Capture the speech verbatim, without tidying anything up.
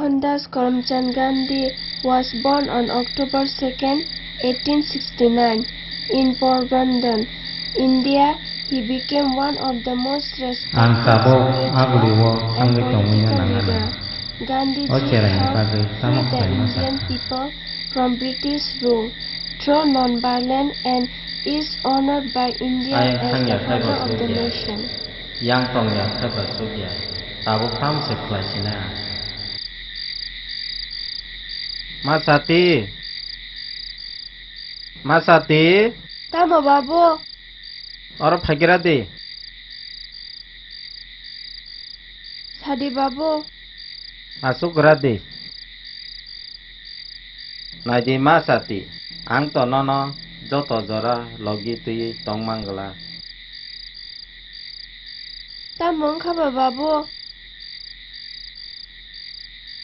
Mohandas Karamchand Gandhi was born on October second, eighteen sixty-nine, in Porbandar, India. He became one of the most respected Ang tabuk aguli o and thangwi tongwi political nang leader. Gandhiji O cherai ni helped bagwi tamo free the khlaima Indian sakha. People from British rule. Through non-violence and is honored by India Ayang as thangya the father of the nation. Yang tongya khe ba chukya, tabuk tamo se khlai sina. Ma sati. Ma sati. Tamo babu? Oro phaikira di. Sadi babu. Asuk gra di. Naidi ma sati. Ang to nono joto jora logi twi tong mangla. Tamo wngkha ba babu?